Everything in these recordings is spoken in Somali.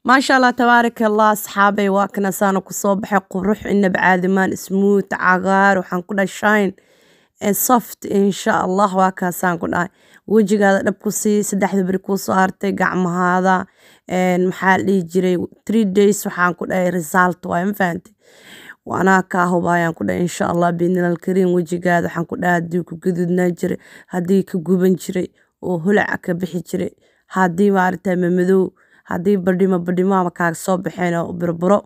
Maasha Allah, tabaaraka Allah, asxaabay, waa kana saana kusoo baxay. Qurux inaba caadimaan, smooth, cagaar, waxaan ku dhahay shine and soft, insha Allah. Waa kaasaan ku dhahay, wejigaada dhab ku sii 3da beri kuu soo hartay, gacmahaada, maxaa la dhihi jiray, 3 days, waxaan ku dhahay result waay. Ma fahantay? Anaa kaa hubaayaan ku dhahay, insha Allah, biidnil kariim. Wejigaada, waxaan ku dhahay, haddii ku gaduudnaa jiray, haddii ka guban jiray oo holaca ka bixi jiray, haddii maaragtay mamadow, haddii badhimo badhimo kaaga soo baxeen oo burburo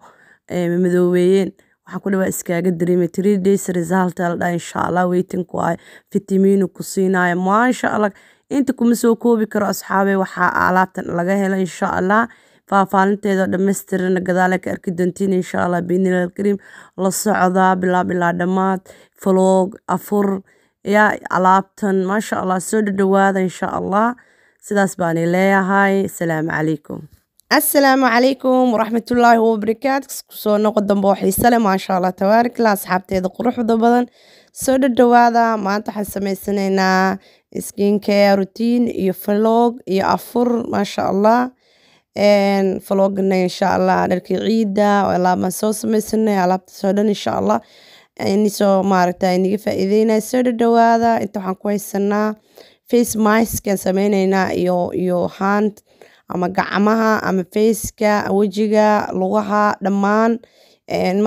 mamadoobeeyeen, waxaan ku dhahay waa iskaaga dareemay. 3 days result la dhahay, insha Allah. Waiting ku waaye, fitamiino ku siinaayo, maasha Allah. Inta kuma soo koobi karo, asxaabey, waxaa alaabtan laga helo. Insha Allah, faahfaahinteeda dhammaystirana gadaal ka arki doontiin, insha Allah, biidnillaahi alkariim. La socdaa bilaab ilaa dhammaad, vlog, afur yaa alaabtan, maasha Allah. Soo dhadhawaada, insha Allah. Sidaas baan leeyahay. Asalaamu calaykum. Asalaamu calaykum waraxmatullaahi wabarakaatu. Kusoo noqo dambe oo xiise leh. Maasha Allah, tabaarak Allah, asxaabteeda quruxda badan, soo dhadhawaada. Maanta waxaan sameysanaynaa skincare routine iyo vlog iyo afur, maasha Allah. Vlogna, insha Allah, dharkii ciida alaabaan soo sameysanay, alaabtaas oo dhan, insha Allah, inisoo maaragta iniga faa'iideynaya. Soo dhadhawaada. Inta waxaan ku haysanaa face mask-aan sameyneynaa iyo hand ama gacmaha ama faceka, wejiga, lugaha, dhammaan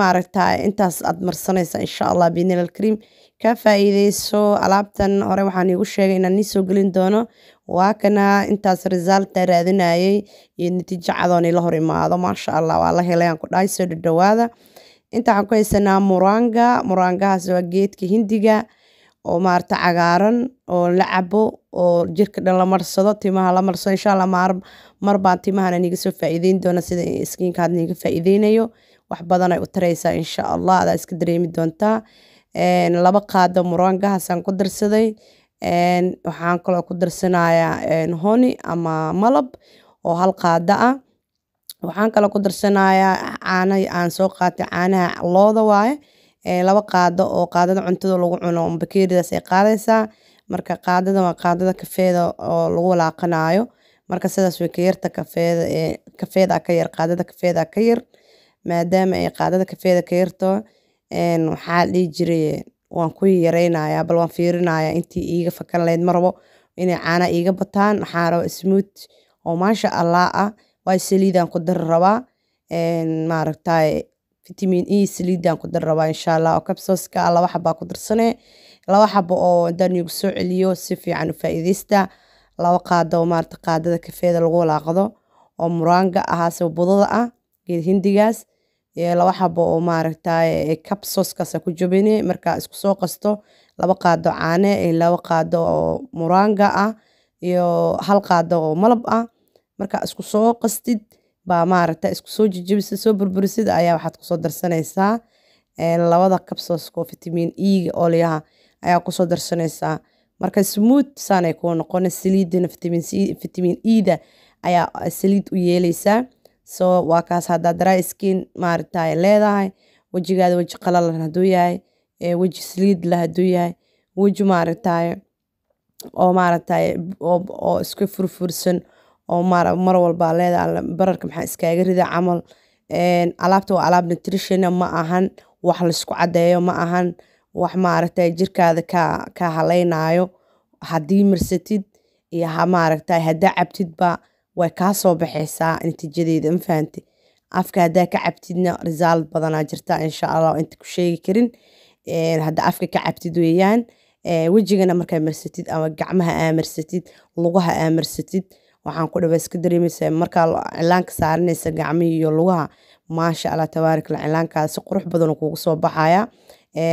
maaragta intaas aad marsanaysa, insha Allah, biidnillaahi alkariim. Ka faa'iideyso alaabtan. Hore waxaan iigu sheegay inaan nii soo gelin doono. Waa kana intaas resulta raadinayay iyo natiijo cadoon ila hor imaado, maasha Allah, waa la helay aan ku dhahay. Soo dhadhawaada. Inta waxaan ku haysanaa moringa. Moringahaas waa geedka Hindiga oo maarata cagaaran oo la cabo oo jirka dhan la marsado, timaha la marsado. Insha Allah, mar baan timahana niga soo faa'iideyn doona, sida skinka hadda niga faa'iideynayo. Wax badan ay u taraysaa, insha Allah, adaa iska dareemi doontaa. 2 qaado moringahaasaan ku darsaday. Waxaan kaloo ku darsanayaa honey ama malab oo 1 qaado ah. Waxaan kaloo ku darsanayaa caano aan soo qaatay, caanaha looda waaye, 2 qaado oo qaadada cuntada lagu cuno, bakeeridaas ay qaadaysaa. Marka qaadada waa qaadada kafeeda oo lagu walaaqanayo. Marka sidaas way ka yarta kafeeda, ee kafeeda ka yar, qaadada kafeeda ka yar. Maadaama ay qaadada kafeeda ka yarto, waxaa la dhihi jiray, waan ku yareynayaa, bal waan fiirinayaa intii iiga fakan lahayd. Ma rabo inay caanaha iiga bataan. Waxaan rabaa smooth oo maasha Allah ah. Waayo, saliidaan ku dari rabaa, maaragtay, vitamin E saliidaan ku dari rabaa, insha Allah, oo capsuleska 2 xabaa ku darsanee, 2 xabo oo haddaan igu soo celiyo. Si fiican u faa'iideysta. 2 qaado oo maaragta qaadada kafeeda lagu walaaqdo oo moringa ahaase, budada ah, geed Hindigaas, iyo 2 xabo oo maaragtay capsuleskaas ku jabine. Markaa isku soo qasto 2 qaado caano iyo 2 qaado oo moringa ah iyo 1 qaado oo malab ah, markaa isku soo qastid baa maaragta isku soo jajabisid, soo burburisid, ayaa waxaad kusoo darsanaysaa labada capsuleska oo vitamin E oolyaha ayaa kusoo darsanaysaa. Marka smooth saanay kuu noqon. Saliidana vitamin C, vitamin E da ayaa saliid u yeeleysaa. So waa kaas. Haddaad dry skin maaragtay leedahay, wejigaada weji qalalan hadduu yahay, weji saliid leh hadduu yahay, weji maaragtay oo maaragtay oo iska furfursan oo mar walba leedahay bararka maxaa iskaga rida camal, alaabta waa alaab nutrition. Ma ahan wax laisku caddeeyo, ma ahan wax maaragtay jirkaada ka haleynayo. Haddii marsatid iyo ha maaragtay haddaa cabtidba, way kaa soo baxaysaa natiijadeeda. Ma fahantay? Afka haddaa ka cabtidna, result badanaa jirta, insha Allah, inta ku sheegi karin. Hadda afka ka cabtid weeyaan. Wejigana markaa marsatid ama gacmaha aa marsatid, lugaha aa marsatid, waxaan ku dhawa iska dareemaysaa markaa cilaanka saaranaysa gacmihii iyo lugaha. Maasha Allah, tabaarak Allah, cilaankaas si qurux badan kugu soo baxaya.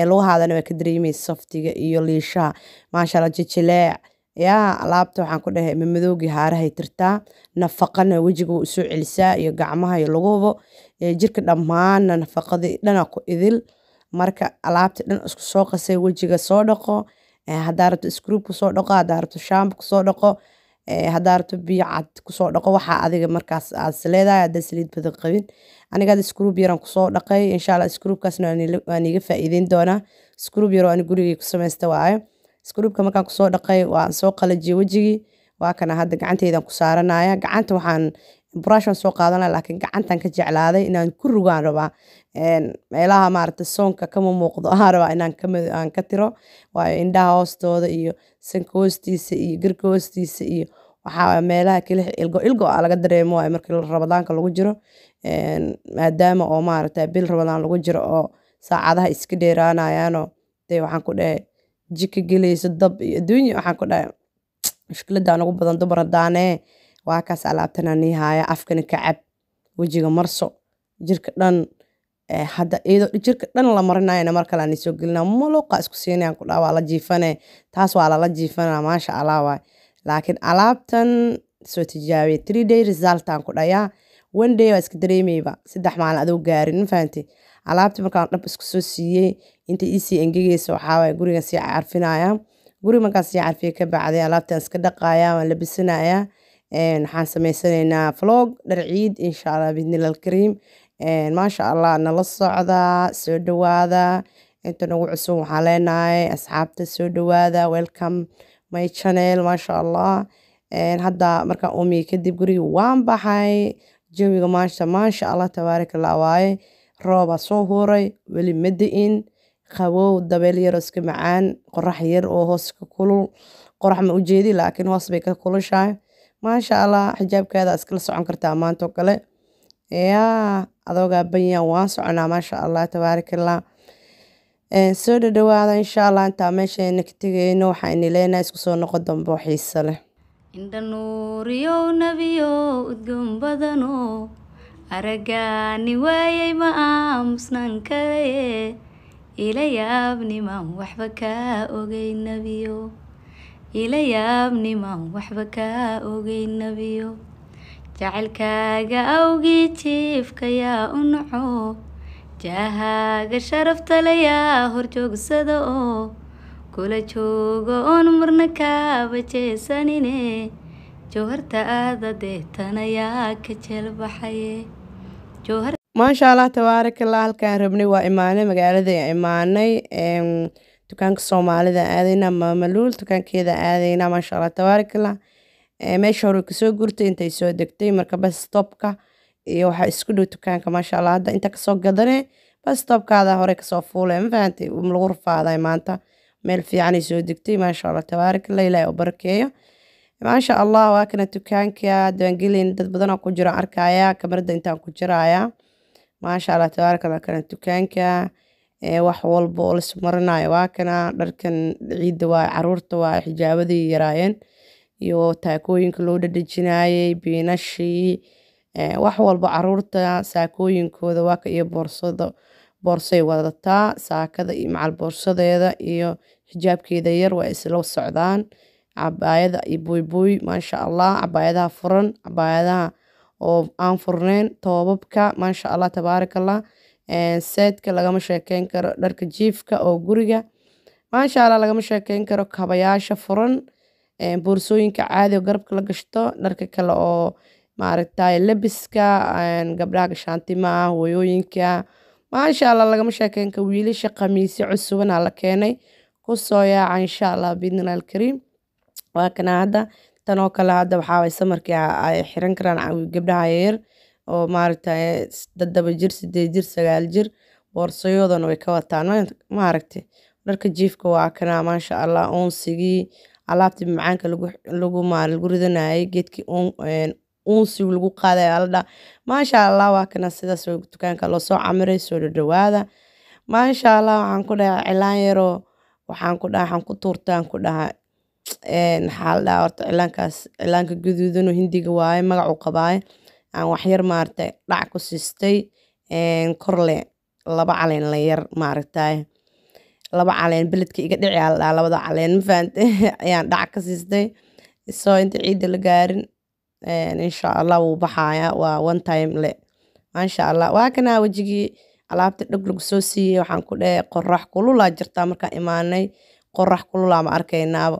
Lugahaadana waa ka dareemaysa softiga iyo liishaha, maasha Allah, jijileec yaa. Alaabta, waxaan ku dhahay, mamadowgii haarahay tirtaa, nafaqana wejiga waa usoo celisaa iyo gacmaha iyo luguhuba, jirka dhammaanna nafaqadii dhana ku idil. Marka alaabta dhan isku soo qasay, wejiga soo dhaqo. Haddaa rabto scrub kusoo dhaqo, haddaa rabto shampoo kusoo dhaqo, haddaa rabto biyo cad kusoo dhaqo, waxaa adiga markaas aad is leedahay. Haddaa saliid badan qabin, aniga hadda scrub yaran kusoo dhaqay. Insha Allah, scrubkaasna waan iiga faa'iideyn doonaa. Scrub yar oo ani gurigay ku samaysta waaye. Scrubka markaan kusoo dhaqay, waan soo qalajiyay wejigii. Waa kana hadda gacanteydan ku saaranaya. Gacanta waxaan Brush aan soo qaadanaya, laakiin gacantan ka jeclaaday inaan ku rugaan rabaa. Meelaha maaragtay soonka kama muuqdo aan rabaa inaan aan ka tiro, waayo indhaha hoostooda iyo sanka hoostiisa iyo garka hoostiisa iyo waxaa meelaha kale ilgo ilgo aa laga dareemo waayo markii Ramadaanka lagu jiro. Maadaama oo maaragtay bil Ramadaan lagu jiro oo saacadaha iska dheeraanayaanoo dee waxaan ku dhahay jika gelayso dab iyo adduunya, waxaan ku dhahay mushkiladaan ugu badan dumar haddaanee. Waa kaas alaabtan nii haaya, afkana ka cab, wejiga marso, jirka dhan. Hadda iyadoo jirka dhan la marinayana mar kale aan soo gelinaa, muluqa isku siinayaan ku dhaha, waa la jiifane, taas waa lala jiifanaa, maasha Allah waay. Laakiin alaabtan soo tijaabiyay, 3 day result aan ku dhayaa, one day waa iska dareemayba, 3 maalin adoo gaarin, ma fahantay? Alaabtii markaan dhab isku soo siiyey, inta iisii engegeysa, waxaa waaye gurigan sii carfinaya. Guriga markaan sii carfiye ka bacday, alaabtaan iska dhaqaya, waan labisanayaa. Waxaan sameysanaynaa vlog dhar ciid, insha Allah biidnillah alkariim. Maasha Allah, nala socda, soo dhawaada. Inta nagu cusub waxaan leenahay asxaabta soo dhawaada, welcome my channel, maasha Allah. Hadda markaan umiye kadib guriga waan baxay. Jawiga maasha maasha Allah tabaaraka Allah waaye. Roobaa soo huray, weli ma di'in, qabow, dabeel yar oo iska macaan, qorax yar oo hoos ka kulul. Qorax ma ujeedi, laakiin hoos bay ka kulushahay, maasha Allah. Xijaabkaada iskala socon kartaa maanta oo kale yaa adoogaa banyaan, waan soconaa, maasha Allah tabaaraka Allah. Soo dhadhawaada, insha Allah. Intaa meesheena ka tegayno, waxaa ini leenahay isku soo noqon dambe oo xiiso leh. Indha nuuriyow, nebiyow udgoon badano, araggaani waayay ma aamusnaan karaye. Ila yaabnimaan waxba kaa ogey nebiyo, ila yaabnimaan waxba kaa ogey nebiyo. Jacaylkaaga awgii jiifka yaa u naco, jaahaaga sharafta layaa horjoogsada oo kula joogo oon marna kaaba jeesanine. Jawharta aada deetanayaa ka jeelbaxaye. Maasha Allah tabaaraka Allah. Halkaan rabnay waa imaanay, magaalada ayaan imaanay. Dukaanka Soomaalida aadayna, Maamaluul dukaankeeda aadayna, maasha Allah tabaaraka Allah. Meesha hore kasoo gurtay intay soo degtay, marka bus stopka iyo waxaa isku dhow dukaanka, maasha Allah. Hadda inta kasoo gadane, bus stopkaada hore kasoo fuulay, ma fahantay? Lagu rafaaday maanta, meel fiicanay soo degtay, maasha Allah tabaaraka Allah, Ilaahay u barakeeyo, maasha Allah. Waa kana dukaanka diiwaangelin, dad badan oo ku jira arkaya kamarada intaan ku jiraya, maasha Allah tabaaraka Allah. Kana dukaanka wax walba oo la marinayo waa kana. Dharkan ciidda waa caruurta, waa xijaabadii yaraayeen iyo taakooyinka loo dhadhajinayay, biinashii, wax walba caruurta saakooyinkooda waa ka, iyo boorsada, boorsay wadataa, saakada iyo macal boorsadeeda iyo xijaabkeeda yar waa isla socdaan. Cabaayada iyo buy buy, maasha Allah, cabaayadaha furan, cabaayadaha oo aan furneyn, toobabka, maasha Allah tabaaraka Allah. Seedka lagama sheekeyn karo, dharka jiifka oo guriga, maasha Allah, lagama sheekeyn karo, kabayaasha furan, boorsooyinka caadi oo garabka la gashto, dharka kale oo maaragtay labiska gabdhaha gashaantimaha, hooyooyinka, maasha Allah, lagama sheekeyn karo. Wiilasha khamiisyo cusubana la keenay, kusoo yaaca, insha Allah biidnillahi alkariim. Waa kana hadda tan oo kale, hadda waxaa waye samarkii ay xiran karaan gabdhaha yaryar oo maaragtay 7 jir, 8 jir, 9 jir, boorsayoodana way ka wataan, maaragtay. Dharka jiifka waa kana, maasha Allah. Uunsigii, alaabtii macaanka lagu lagu ridanayay, geedkii uunsigu lagu qaadaya la dhaha, maasha Allah. Waa kana, sidaas dukaanka loo soo camiray. Soo dhadhawaada, maasha Allah. Waxaan ku dhahay cilaan yaroo, waxaan ku dhahay waxaan ku tuurtaan ku dhahay, maxaa la dhahaa horta cilaankaas? Cilaanka gaduudan oo Hindiga waaye, magac uu qabaaye aan waxyar maaragtay dhac ku siistay korle, laba caleen la yar maaragtay, laba caleen beledka iga dhici aa la dhahaa, labada caleen, ma fahantay, ayaan dhac ka siistay. Soo inta ciidda la gaarin, insha Allah wuu baxayaa, waa one time le, maasha Allah. Waa kana wejigii alaabta dhag lagu soo siiyey. Waxaan ku dhahay qorax kululaa jirtaa markaan imaanay, qorax kululaa ma arkaynaaba,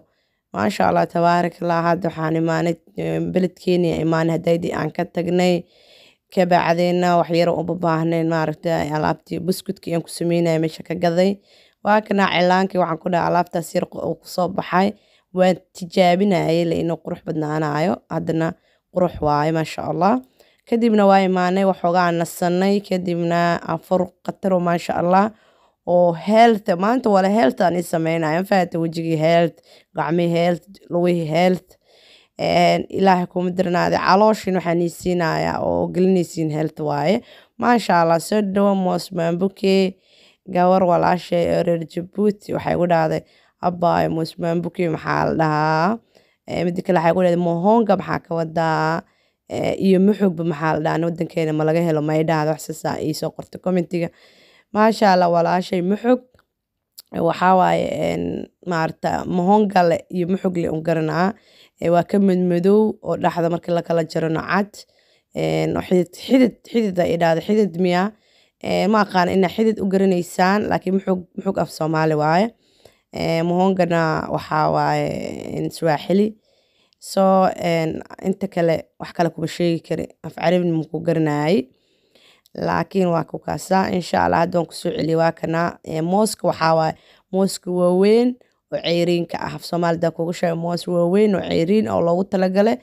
maasha Allah tabaarak Allah. Hadda waxaan imaanay beledkeeni imaanay, hadaydii aan ka tagnay kabacdeenna wax yar uma baahnayn maaragtay alaabtii buskudkii aan ku sameynaya meesha ka gaday. Waa kana cilaankii. Waxaan ku dhahay alaabtaas yar oo kusoo baxay waan tijaabinayay le inuu qurux badnaanayo, haddana qurux waaye, maasha Allah. Kadibna waa imaanay, waxoogaa nasanay, kadibna afur khataro, maasha Allah, oo health. Maanta wala health aan ii sameynaya, ma wejigii health, gacmihii health, lugihii health. Ilaahay kuma dirnaade, calooshin waxaan ii siinayaa oo gelinaysiin health waaye, maasha Allah. Soo dhawo moos maambuke. Gabar walaashay oo reer Jabuuti waxay igu dhahday, "Abaayo, moos maambuke maxaa la dhahaa?" Mida kale waxay igu dhahday, "Mohonga maxaa ka wadaa iyo muxugba maxaa la dhahaa? Wadankeena ma laga helo?" May dhahda wax saasaa iisoo qortay commentiga. Maasha Allah, walaashay, muxug waxaa waaye maarata mohongale iyo muxugle un garanaa. Waa ka madmadow oo dhexda marka la kala jarano cad, xidid xidid xidid ay dhahda, xidid miya? Ma aqaan inaa xidid u garanaysaan, laakiin muxug muxug af Soomaali waaye, mohongana waxaa waaye Swaaxili. So inta kale wax kale kuma sheegi kari, af Carabina maku garanayay, laakiin waa ku kaasaa, insha Allah. Hadda waan kusoo celiyay, waa kana mooska. Waxaa waaye mooska waaweyn oo ceyriinka ah. Af Soomaalida kugu sheega, moos waaweyn oo ceyriin oo loogu talagalay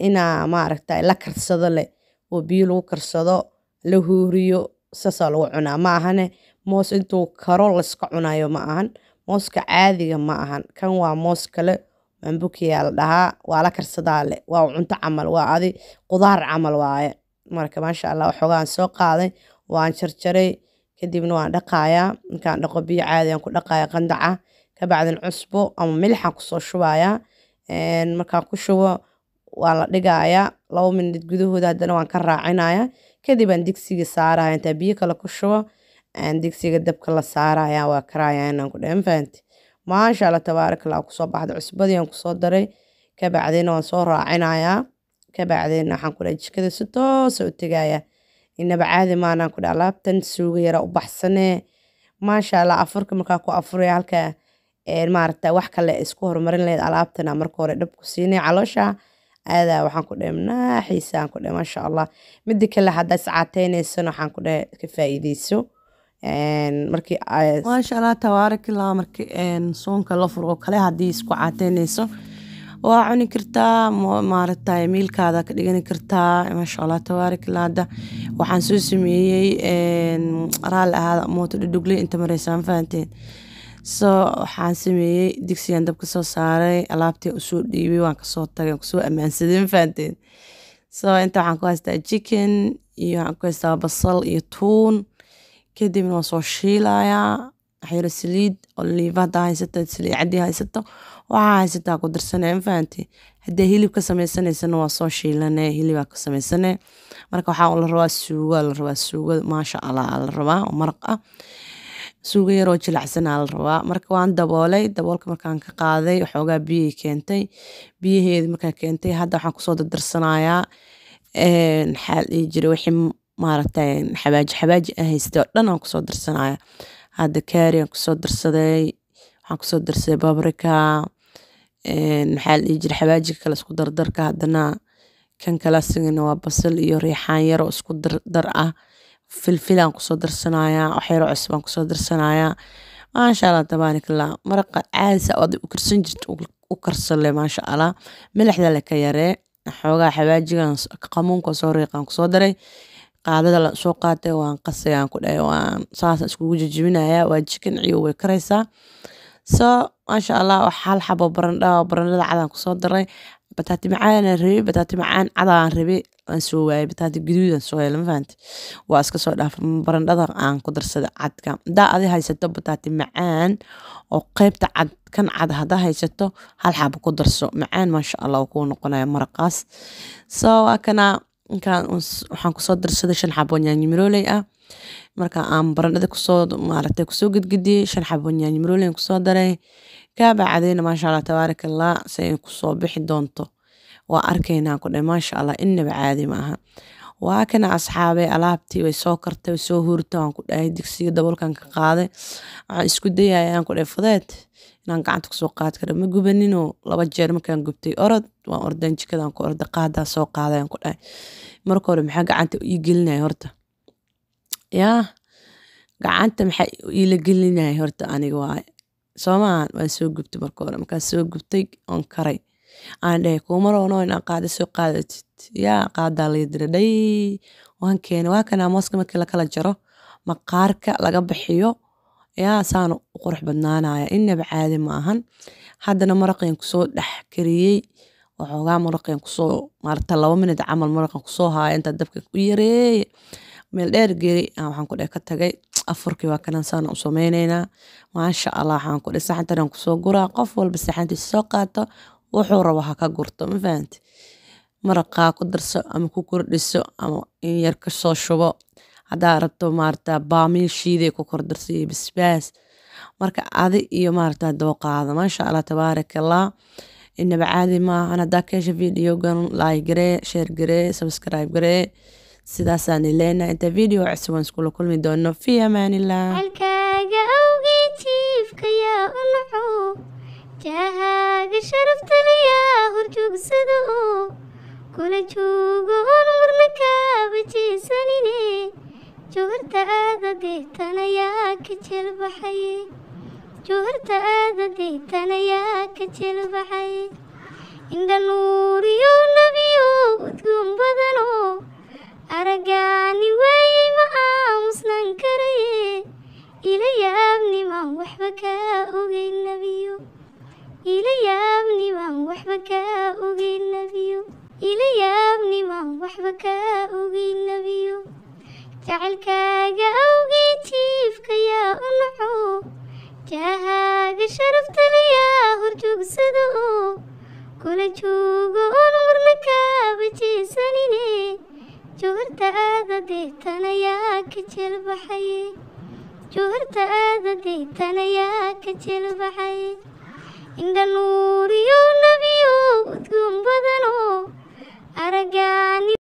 inaa maaragta la karsado leh, oo biyo lagu karsado, la huuriyo, saasaa lagu cunaa. Ma ahane moos intuu karo layska cunayo, ma ahan mooska caadiga, ma ahan kan. Waa moos kale, mambukiyaa la dhahaa, waa la karsadaa leh, waa cunto camal, waa adi qudaar camal waaye. Marka maasha Allah, waxoogaan soo qaaday, waan jarjaray, kadibna waan dhaqayaa. Markaan dhaqo, biyo caadi aan ku dhaqaya, qandaca, kabacdin cusbo ama milixaan kusoo shubayaa. Markaan ku shubo, waan la dhigayaa 2 minute gudahooda, haddana waan ka raacinayaa. Kadib aan digsiga saaraya, intaa biyo kale ku shubo aan digsiga dabka la saaraya, waa karaya inaan ku dhahay, ma fahanti? Maasha Allah, tabaaraka Allah, kusoo baxday. Cusbadii aan kusoo daray, kabacdina waan soo raacinayaa. Kabacdina waxaan ku dhahay jikada si toosa u tegaya. Inaba caadi maanaan ku dhahay, alaabtan suuga yara u baxsanee, maasha Allah. Afurka markaa ku afuraya, halka maaragta wax kale isku horumarin lahayd, alaabtana marka hore dhab ku siinay, caloosha aadaa waxaan ku dhahay naaxiisaan ku dhahay, maasha Allah. Mida kale, haddaa iscaateynaysana, waxaan ku dhahay ka faa'iideyso markii. Maasha Allah, tabaarakallah. Markii soonka la furo oo kale, haddii isku caateynayso, waa cuni kartaa, maaragtay, miilkaada ka dhigani kartaa. Maasha Allah, tabaarakallah. Hadda waxaan soo sameeyey, raalli ahaada, mooto dhudhugle inta mareysaa, ma fahanteen? So waxaan sameeyey, digsigan dabka soo saaray, alaabtii usoo dhiibay, waan kasoo tagay, waan kusoo ammaansaday, ma fahanteen? So inta waxaan ku haystaa chicken iyo waxaan ku haystaa basal iyo tuun. Kadibna waan soo shiilayaa, waxyaro saliid olive haddaa haysato, saliid caddi haysato, waxaa haysataa ku darsanaya, ma fahanti? Haddii hilib ka sameysanaysana, waa soo shiilane, hilibaa ka sameysane. Marka waxaa la rabaa suugo, la rabaa suugo, maasha Allah, la rabaa oo maraq ah, suugo yaroo jilicsanaa la rabaa. Marka waan daboolay. Daboolka markaan ka qaaday, waxoogaa biyay keentay. Biyaheedi markaa keentay, hadda waxaan kusoo dardarsanayaa, maxaa la dhihi jiray, wixii maaragtay xabaaji xabaaji aan haystay oo dhan aan kusoo darsanaya. Hadda kaari aan kusoo darsaday, waxaan kusoo darsaday paprika, maxaa la dhihi jiray, xabaajiga kale isku dardarka. Haddana kan kale asigana waa basal iyo riixaan yar oo isku dardar ah. Filfilaan kusoo darsanayaa, wax yaroo cusub aan kusoo darsanayaa. Maasha Allah, tabaarak Allah. Maraqa caadi saa aad u karsan jirta u karsale, maasha Allah. Milixda le ka yaree, xoogaa xawaajigan qamuunka soo riiqaan kusoo daray. Qaadada la soo qaatay, waan qasayaan ku dhahay, waan saas iskugu jajabinayaa. Waa chicken ciyo, way karaysaa. So maasha Allah, wax hal xabo barandho, barandhada cadaan kusoo daray. Bataati macaan aan rabay, bataati macaan cadaan rabay, waan soo waayay, bataati gaduudan soo helay, ma fahanti? Waa iska soo dhaafay, barandhada aan ku darsaday cadka. Haddaa adi haysato bataati macaan oo qaybta cad, kan cad haddaa haysato, hal xabo ku darso macaan, maasha Allah, uu kuu noqonaya maraqaas. So waa kana, inkaan waxaan kusoo darsaday 5 xabo yaanyo mirooley ah. Marka aan barandhada kusoo maaragtay kusoo gedgediyey, 5 xabo yaanyo mirooley kusoo daray. Kabacdina maasha Allah, tabaaraka Allah, si ay kusoo bixi doonto waa arkaynaa ku dhahay, maasha Allah, inaba caadi ma aha. Waa kana, asxaabay, alaabtii way soo kartay, way soo hurtay, waan ku dhahay. Digsiga daboolkan ka qaaday, waxaan isku dayaya, aan ku dhahay, fudeed inaan gacanta kusoo qaadi karo. Ma gubaninoo, 2 jeer markaan gubtay, orod waan ordan, jikadaan ku orday, qaadaa soo qaaday, aan ku dhahay. Marka hore maxaa gacanta ii gelinaya horta? Yaa gacanta maxaa iila gelinaya horta aniga waaye, soo maahan? Waan soo gubtay marka hore. Markaan soo gubtay oon karay, Aan dhahay kuuma roono inaa qaada soo qaadatid. Yaa qaadaa la diray dhay. Waan keenay, waa kana mooska markii la kala jaro maqaarka laga bixiyo, yaa saan u qurux badnaanaya, inaba caadi ma ahan. Haddana maraqeen kusoo dhex kariyey waxoogaa, maraqeen kusoo maarata 2 minute camal maraqan kusoo haaya inta dabka ku yareeye meel dheer geli. Waxaan ku dheh ka tagay afurkii, waa kanan saan u sameyneynaa, maasha Allah. Waxaan ku dheh saxantan kusoo guraa, qof walba saxantiisa soo qaato, wuxuu rabo ha ka gurto, ma fahanti? Maraqaa ku darso ama ku kordhiso ama in yar kasoo shubo haddaa rabto, maarata baamiyo shiiday ku kordarso iyo basbaas. Marka adi iyo maarata dooqaada, maasha Allah, tabaaraka Allah, inaba caadi maahan. Haddaa ka hesha videogan, like garee, share garee, subscribe garee. Sidaasaan leenahay, inta video cusub aan iskula kulmi doono, fi amaanillah. Halkaaga awgii jiifka yaa u naco, jahaaga sharafta layaa horjoogsado, kula joogo oon marna kaaba jeesanine, joorta aada deetanayaa ka jelbaxay, joorta aada deetanayaa ka jelbaxay. Indha nuuriyo nebiyo udgoon badano, aragaani waayey ma aamusnaan karaye, ila yaabnimaan waxba kaa ogeyn nebiyo, ila yaabnimaan waxba kaa ogeyn nebiyo, ila yaabnimaan waxba kaa ogeyn nebiyo. Jacaylkaaga awgii jiifka yaa u naco, jahaaga sharafta layaa horjoogsado, kula joogo oon marna kaaba jeesanine, joorta aada deetanayaa ka jelbaxay, joorta aada deetanayaa ka jelbaxay. Indha nuuriyo nebiyo udgoon badano, aragaani